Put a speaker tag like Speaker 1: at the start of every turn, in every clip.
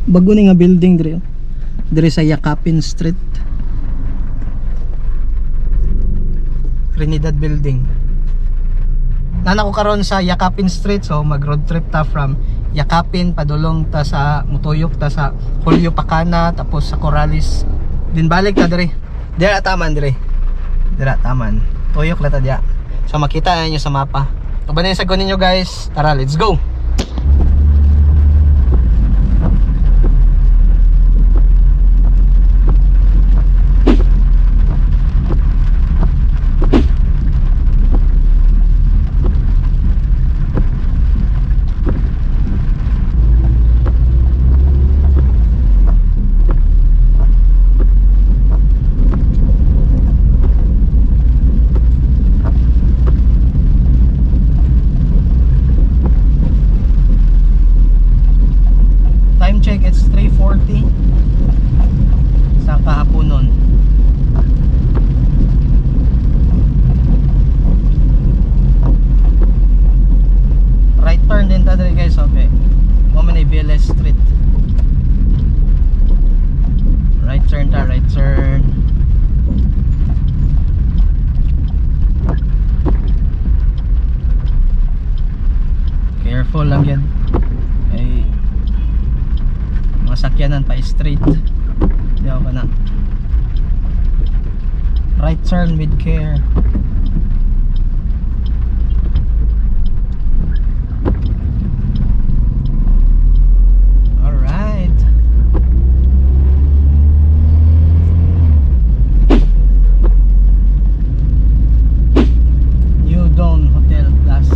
Speaker 1: Bago ni nga building diri, oh. Diri sa Yakapin Street. Trinidad Building. Nana ko karon sa Yakapin Street, so mag road trip ta from Yakapin padulong ta sa Mutuyok ta sa Julio Pacana, tapos sa Corrales. Din balik ta diri. Dira taman diri. Dira taman. Tuyok la ta diya. So makita na ninyo sa mapa. Uban na yung sagot ninyo, guys. Tara, let's go. Time check, it's 3:40 sa kahaponon. Right turn din ta diri, guys, okay. Mo man ni VLS Street. Right turn ta, right turn. Careful lang yan. Ay, mga sakyanan pa straight. Di ako na. Right turn with care. Alright. New Dawn Hotel Plus.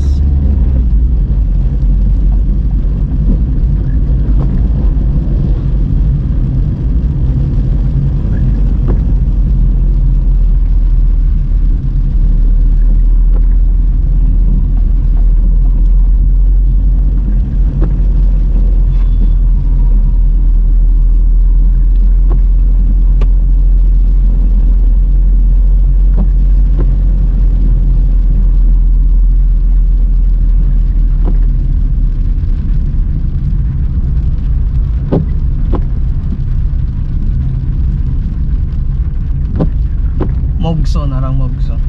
Speaker 1: Mogso narang Mogso.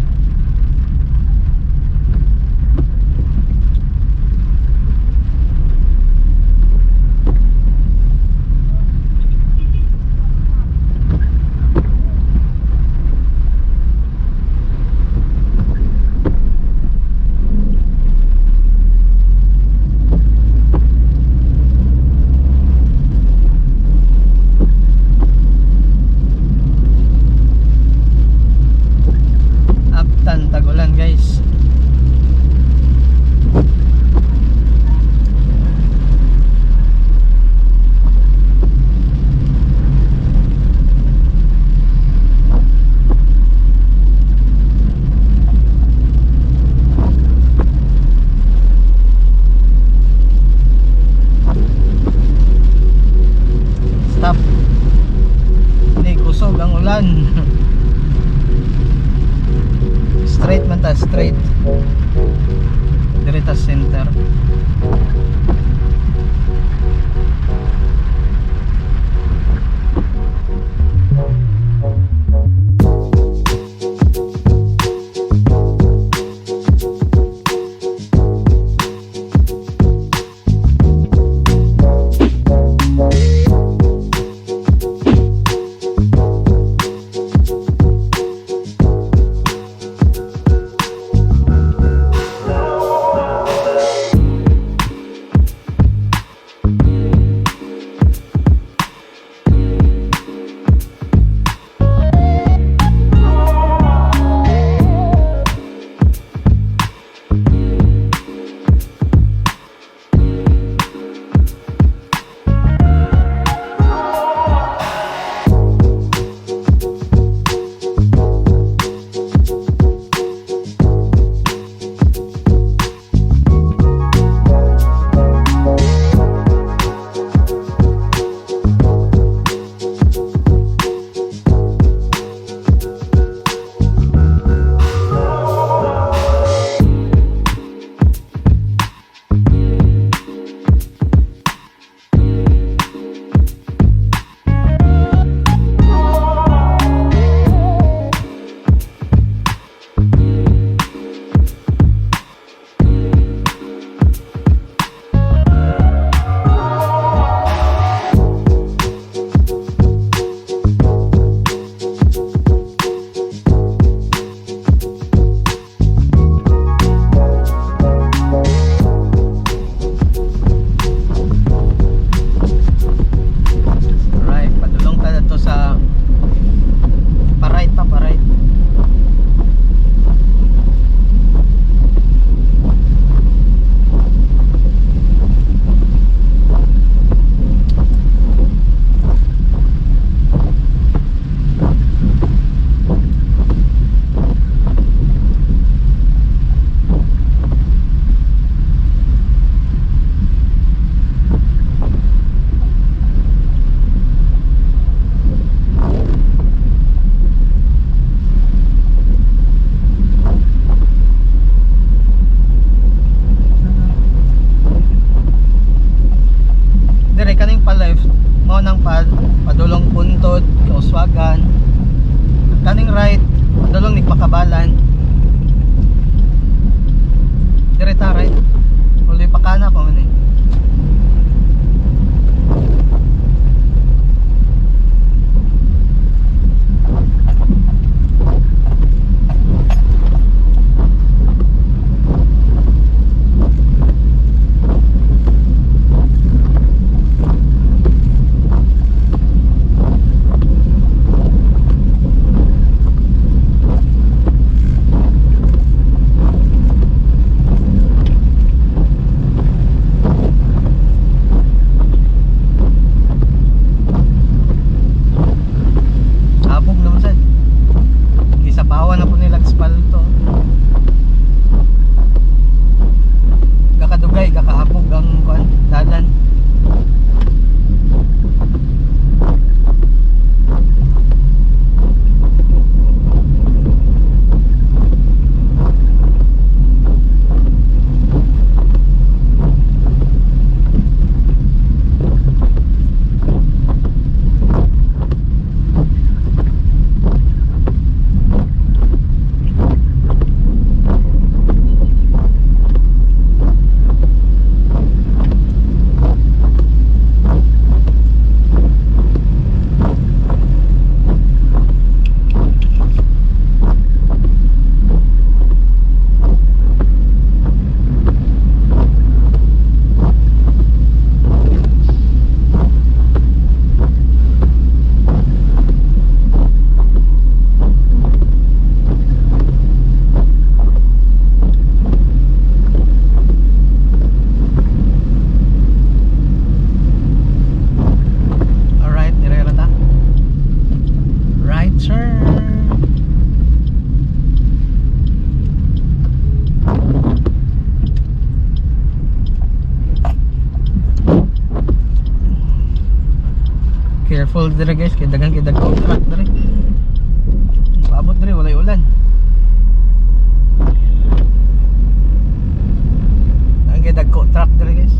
Speaker 1: Mao nang padulong Puntod, Kauswagan. Ang kaning right, padulong Nigmakabalan. Dire ta right. Julio Pacana pa man eh. Habog naman sad. Gisapawan na po nila asfalto. Gakadugay, gakahabog ang kuan, dalan. Alright, dire ra ta. Right turn. Careful dire guys, kay daghan kay dagkong truck dire. Paabot dire walay ulan. Daghan kay dagko truck dire, guys.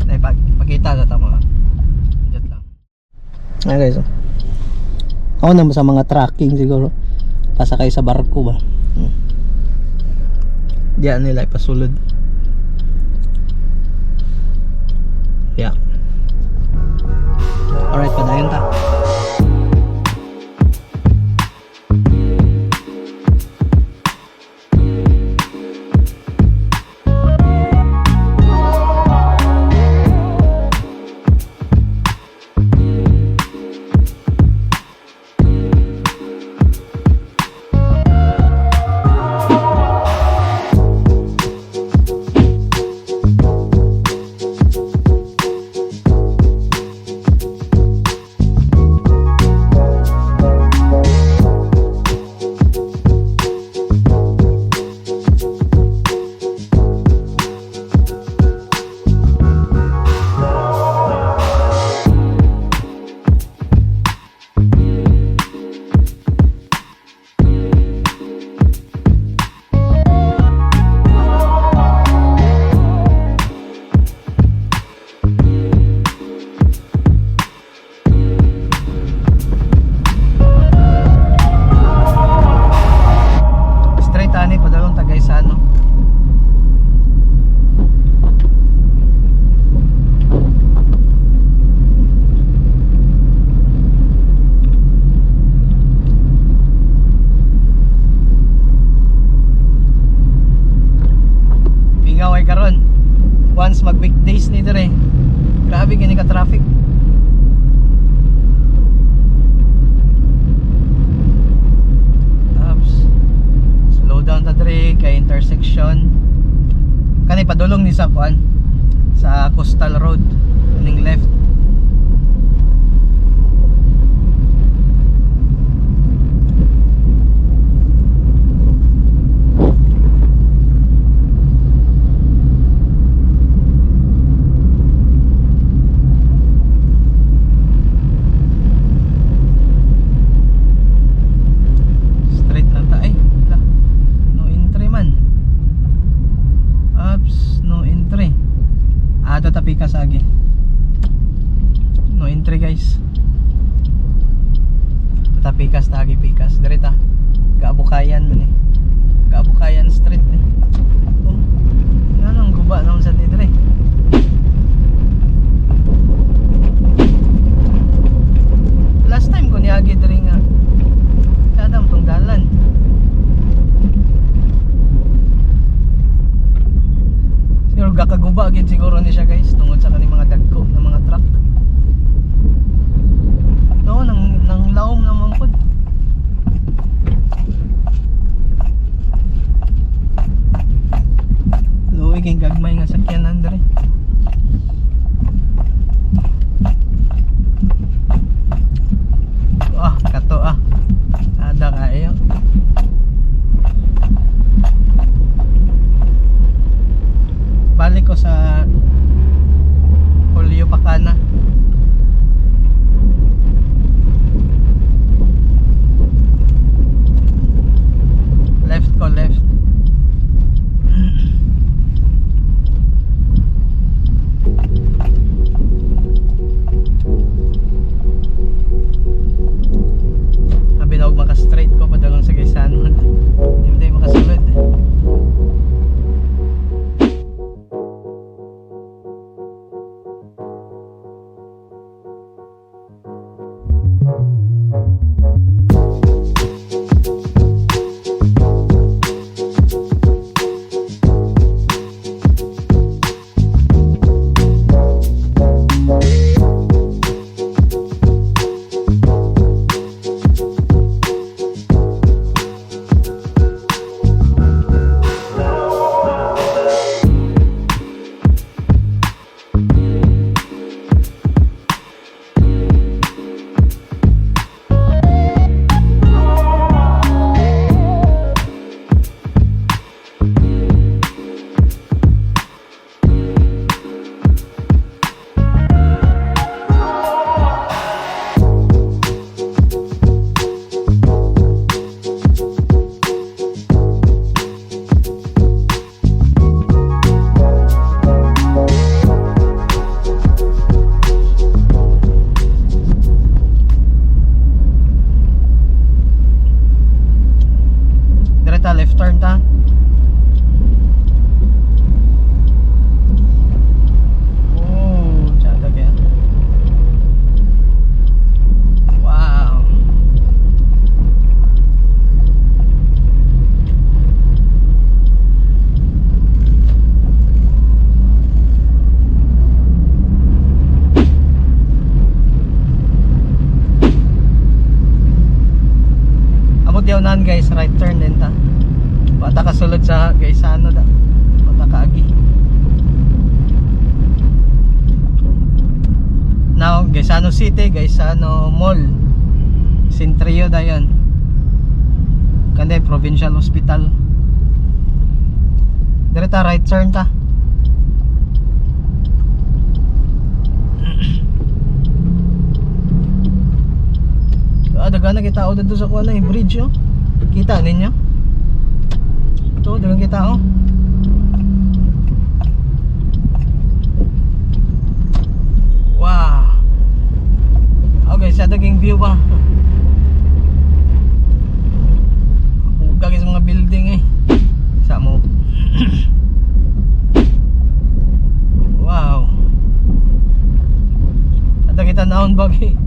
Speaker 1: Ay, pagkita na tama. Diyan lang. Ayan guys. Oh. Ako naman sa mga tracking siguro. Pasakay sa barko ba? Diyan nila ipasulod. Yeah. Alright, padayon ta. Straight ani padulong Tagaysano. Mingaw ay karon. Once mag weekdays ni dire. Grabe gini ka traffic. Tapos slow down ta dire kay intersection. Kani padulong ni sa kuan sa Coastal Road kaning left. Ta pikas ta, agi pikas. Diri ta. Gaabukayan man eh. Gaabukayan Street ni. Oh. Nganong guba naman sa diri? Last time ko niagi diri nga. Kadam tong dalan. Siguro gakaguba gid siguro ni siya, guys, tungod sa kaning mga dagko ng mga truck. No, nang laom naman pod. Luoy kay gagmay nga sakyanan diri. Ah, kato ah. Ada kayo. Balik ko sa Julio Pacana. Left ko, left. Abi na og maka-straight ko padulong sa Gaisano. Hindi tayo makasulod. Direta left turn ta. Oh, tsada kaya. Wow. Amot yaw nan, guys, right turn din ta. Bata kasulod sa Gaisano da. Bata kaagi. Now, Gaisano City, Gaisano Mall. Centrio dayon. Kande Provincial Hospital. Dire ta, right turn ta. Ah, daghan na kita dito sa kuan eh, bridge oh. Kita ninyo? Ito, daghan kita oh. Wow. Okay, sa daging view ba? Pugag sa mga building eh. Sa mo. Wow. At kita naon bagi.